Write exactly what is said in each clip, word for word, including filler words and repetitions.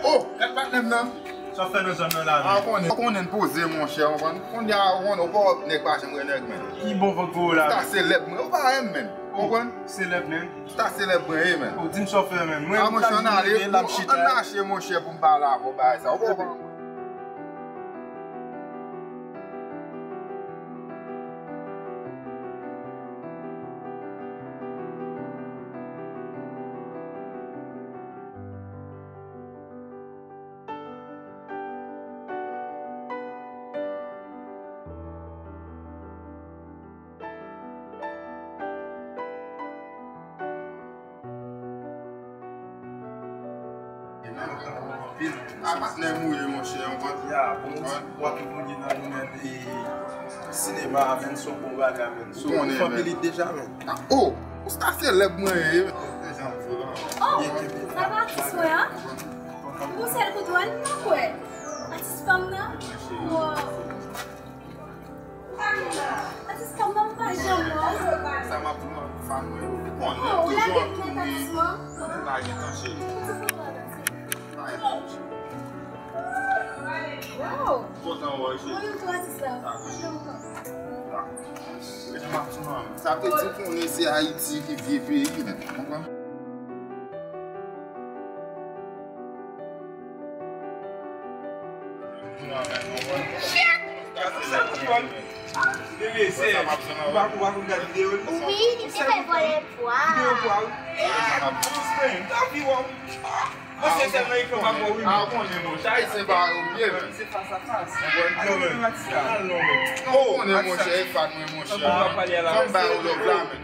Oh, gad patnè m nan. Sa w fè nan zòn nan la, menm? A, konnen, konnen poze, monchè, w konprann? Kounye a, w konnen, ou pa wè nèg pa janm wè nèg, menm. Ki bon vag ou la? Star selèb mwen, ou pa wè m, menm. Ou konprann? Selèb, menm. Star selèb mwen ye, menm. Ou di m sa w fè, menm. Mwen, a, monchè, ann ale, ann mache, monchè, pou m pale avè w, bagay sa. Ou konprann? A patnè m ou ye, monchè, yon pòt. Ya, bon, w ap evolye nan domèn, e, sinema, menm, se yon bon bagay, menm. So, ou fè pilit deja, menm. A, oh, ou star selèb mwen ye. Oh, sa pa atis mwen an? Pou sèl kout wè, m pa kwè. Atis pa m nan? Wow. Atis pa m nan, m pa janm wè w. Sa m ap di w, fan mwen. Ou konnen, oh, ou lage m nèt, atis mwen. Pa gen tan, cheri. Pa gen tan, cheri. Wow. Kontan wè w, cheri. Mwen menm tou, atis la. Dakò. Dakò. Sa vle di konnen se Ayiti ki vye peyi, men. Konprann? Wi, li te fè vòlè pwa. Mwen se sèlman ekran pa mwen, wi. A, ou konnen, monchè, Ayisyen pa yo byen, men. Se fas a fas. Ou konprann? Ou konnen, monchè, e fan mwen, monchè. Fò m ba yo love la, men.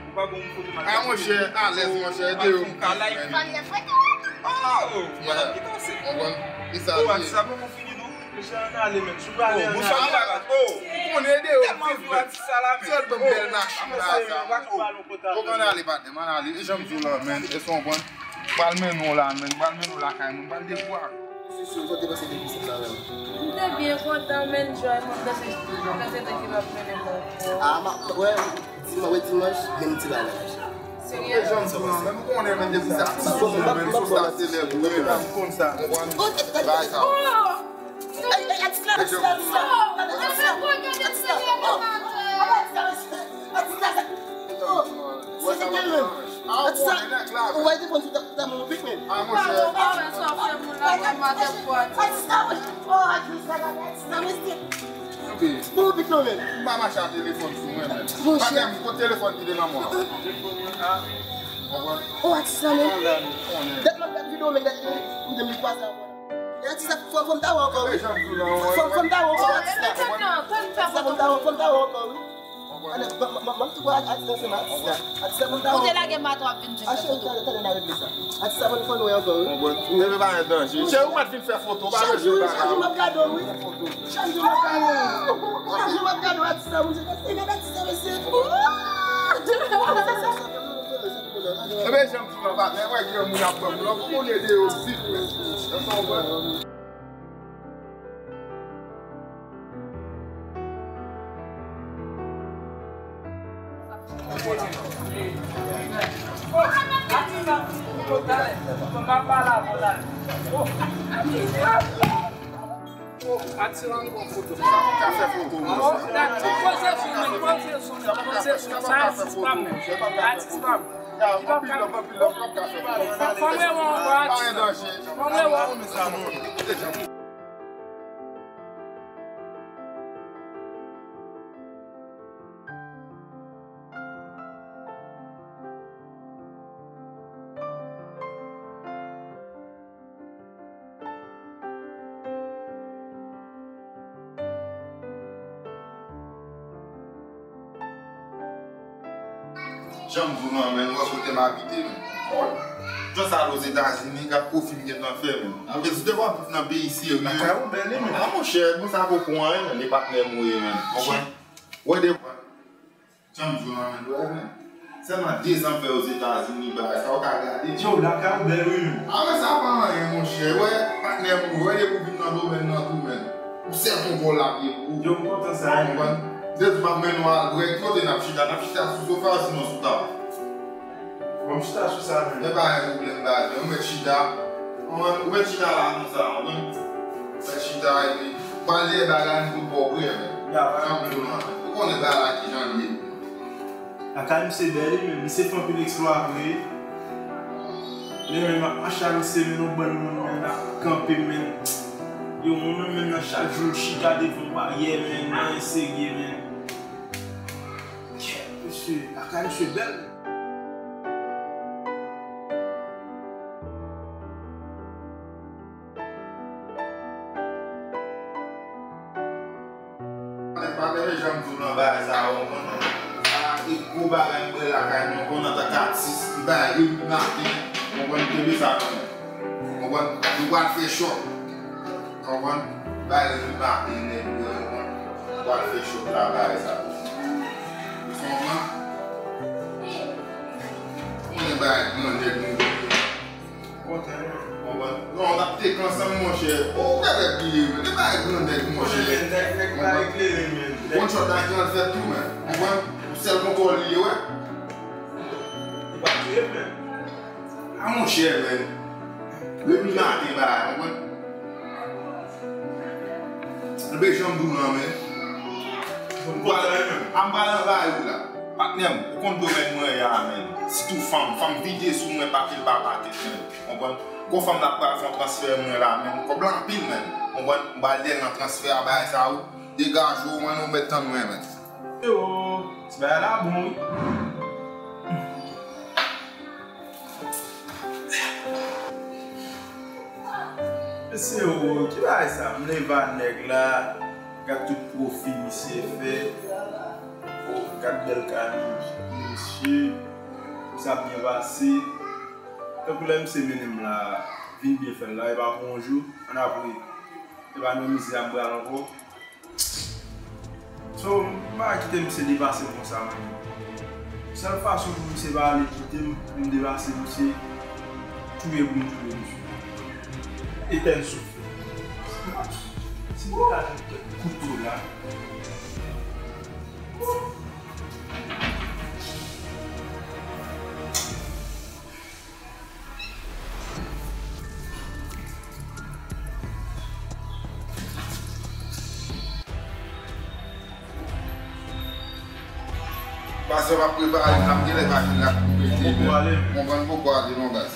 A, monchè, alèz, monchè, ede yo. Fanm nan fwete. Oh, yeah. Ou konprann? E sa li ye. Ou konnen ede yo viv, men. Sèl banm bèl machin la, sa. Ou konn ale, patnè m, ann ale. E jan m di w la, men. E sa w konprann? Pral mennen w la, men. Pral mennen w lakay mwen. Pral dekwa. M te byen kontan, men, joy mwen panse, panse te ki m ap mennen mwen. A, m ap, wè, dimanch, wè, dimanch, men m ti bagay. Serye? E jan m di w la, men, m konnen, men, depi sa, ti sou mwen, men, sou sa, se lè pou mwen, men, m konn sa. Ou konprann? Bagay sa. Ey, ey, atis la, atis la, atis la. Atis la, atis la. Oh, atis la, atis la. Oh, se te menm. Atis la, ou wè te konn sou ta, ta moun pik menm. A, monchè. Ou pa wè sa w fè moun la, wè madanm pou atis. Atis la, oh, atis la, atis la, mesye. Bon, pik non, men. M pa mache ak telefòn sou mwen, men. Monchè. Patnè m, kot telefòn ki te nan men w? Oh, atis la, men. Dat m ap gad videyo, men, dat m te m kwaze ankò. E atis la, fò, fò m ta wè ankò, wi. Fò, fò m ta wè ankò, atis la. Atis la, fò m ta wè, fò m ta wè ankò, wi. Ale, m, m, m, m tou wè atis la, se m atis la. Atis la, fò m ta wè. Ou te lage mato ap vin jwenn. A, cheri, talè, talè, n a regle sa. Atis la, fò n, fò n wè ankò, wi. Bon, bon, bon, pa gen danje. Cheri, ou pa t vin fè foto, pa bezwen bagay. Chak jou, chak jou m ap gade w, wi. Chak jou m ap gade w. Chak jou m ap gade w, atis la, monchè. Gade atis la, mesye. Ebyen, jan m di w la, patnè, wè granmoun ap pran moun, ou konnen de yo vit, men. Yo son wè. Atis la, nou pran foto. Sa fè foto, monchè. Poze sou mwen, poze sou mwen, poze sou mwen. Sa atis pa m, men. Atis pa m. Anpil love, anpil love, nou p ap ka fè foto. Fò m rewè w ankò, atis. Pa gen danje. Fò m rewè w. Jan m di w lan, men, ou wè kote m abite, men. Jan sa al Ozetazini, gad pwofi m gentan fè, men. Mwen te di devan m nan peyi serye. Lakay ou bèl, men. A, monchè, bon, sa poko anyen, men, de patnè m ou ye, men. Konprann? Wè de Jan m di w lan, men, wè, men. Sèlman dezan m fè Ozetazini, bagay sa, ou ka gade. Yo, lakay ou bèl, wi, men. A, men sa pa anyen, monchè. Wè, patnè m, wè, depi w vin nan domèn nan tou, men. Ou sèl konpò l ap ye pou ou. Yo, m kontan sa, wi. Ou konprann? Depi m ap mennen w al bwè, ki kote n ap chita? N ap chita sou sofa, sinon sou tab? Bon, m chita sou sa, men. Men pa gen pwoblèm, baz, men. Ou mèt chita. Ou wè, ou wè chita la konsa, ou konprann? Fè chita epi pale bagay m pou bò vre, men. Jan m di w lan, ou konnen bagay la kijan l ye. Lakay misye bèl wi, men misye fè anpil eksplwa vre. Men, men, m ap mache a misye, men yon bann moun, men, ap kanpe, men. Yo, moun nan, men, nan chak jou, l chita devan baryè, men, nan enserye, men. Kèt, mesye, lakay misye bèl. Nèg pa tande jan m di w nan bagay sa yo, ou konprann? Sa e gwo bagay m bwè lakay mwen, ou konprann, antank atis, m bay Remy Martin, ou konprann, kenbe sa nan men. Ou konprann? Nou pral fè chòk. Ou konprann? Bay Remy Martin, nèg yo, ou konprann? Nou pral fè chòk la, bagay sa yo. Ou konprann? Ou konn bagay grannèg nou ye. Kontan, wi. Konprann? Non, n ap teke ansanm, monchè. O, ou genlè bliye, men. E pa yon gran nèg, monchè. Nèg, nèg pa eklere, men. Ou konn chòt la ki al fèt tou, men. Konprann? Ou sèl kontwòl li ye, wè. Li pa touye m, men. A, monchè, men. Depi maten, ba, konprann? Anben, jan m di w lan, men. M pral, a, m pral anvayi w la. Patnè m, ou konn domèn mwen ye a, men. Sitou fanm, fanm vide sou mwen, pakèt pa pakèt, men. Konprann? Gwo fanm la pral fè yon transfè mwen la, men. Kòb la anpil, men. Konprann? M pral dèyè nan transfè a, bagay sa yo. Degaje w, mwen, nou mèt tann mwen, men. Yo, ti bagay la bon, wi. Mesye, o, ki bagay sa? M leve a nèg la, gad tout pwofi misye fè. O, gad bèl kay misye. Sa byen pase. Tankou lè misye mennen m la, vin byen fè l la, e pa pou yon jou, ann apre, e pa nan mizè a m pral ankò. So, m pa ka kite misye depase m konsa, man. Sèl fason pou misye pa ale kite m, pou m depase misye, touye pou m touye misye. Etèn soufle. Si m ta jwenn kèk kouto la. Pase w ap prepare, n ap genlè pa fin la pou pete. Mwen poko ale, men. Mwen poko ale, non, baz.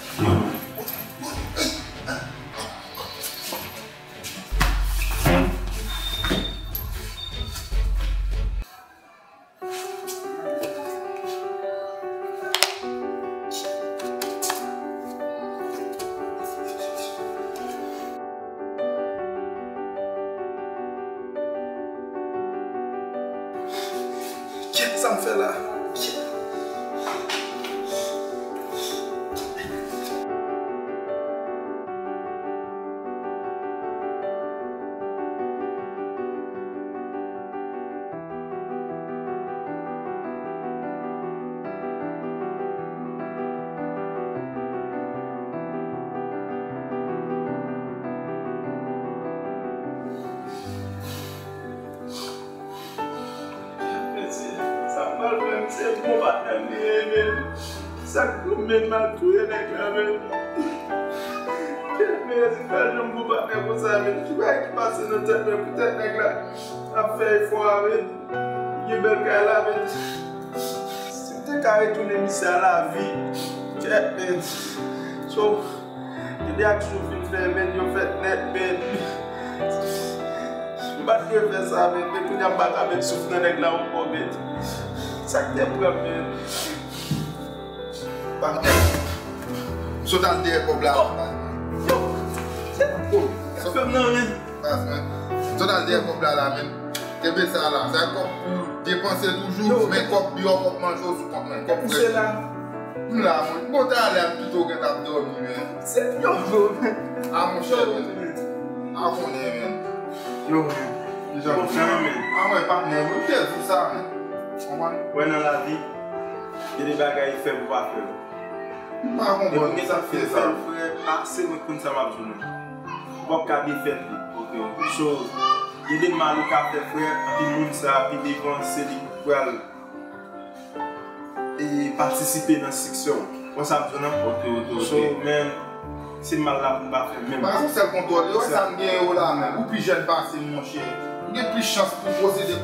Kèt, sa m fè la? Kèt. Mesye, sa m pral fè, misye bon patnè m li ye, men. Sa k pou m, men, m al touye nèg la, men. Kèt, men, rezilta janm bon patnè konsa, men. Ki bagay ki pase nan tèt mwen poutèt nèg la ap fè efò a, men. Li gen bèl kay la, men. Si m te ka retounen misye a lavi, kèt, men. So, gen de aksyon fin fè, men, yo fèt nèt, men. M pa t dwe fè sa, men, men kounye a m pa ka met souf nan nèg la ankò, men. Sa k te pran m, men. Patnè, sot al dèyè kòb la. Yo, yo, se pa bon. Sa fè m nan, men. Baz, men. Sot al dèyè kòb la, la, men. Kenbe sa la. Sa kòb pou depanse toujou, men kòb biyò, kòb manje w sou kont mwen. Kòb frèch. M la, mwen. Bon, talè a m pito gen t ap dòmi, men. Se yo, men. A, monchè, men. A, konnen, men. Yo, men. Kijan? Bon, men. A, mwen, patnè, mwen, m te di sa, men. Konprann? Wè, nan lavi, gen de bagay fè pou pa fè. M pa konprann sa k fè sa. Frè, pase mwen konn sa m ap di w. Ou p ap ka defèt li. Ok, ok. So, gen de mal ou ka fè, frè, anpil moun sa, pi devan, se li k pral, e, patisipe nan siksè w. Ou konn sa m ap di w, non? Ok, ok, ok. So, men, Se mal la pou m pa fè menm. Bagay sa sèl kontwòl. Yo, sa m gen yo la, men. Ou pi jèn pase m, monchè. M gen plis chans pou posede.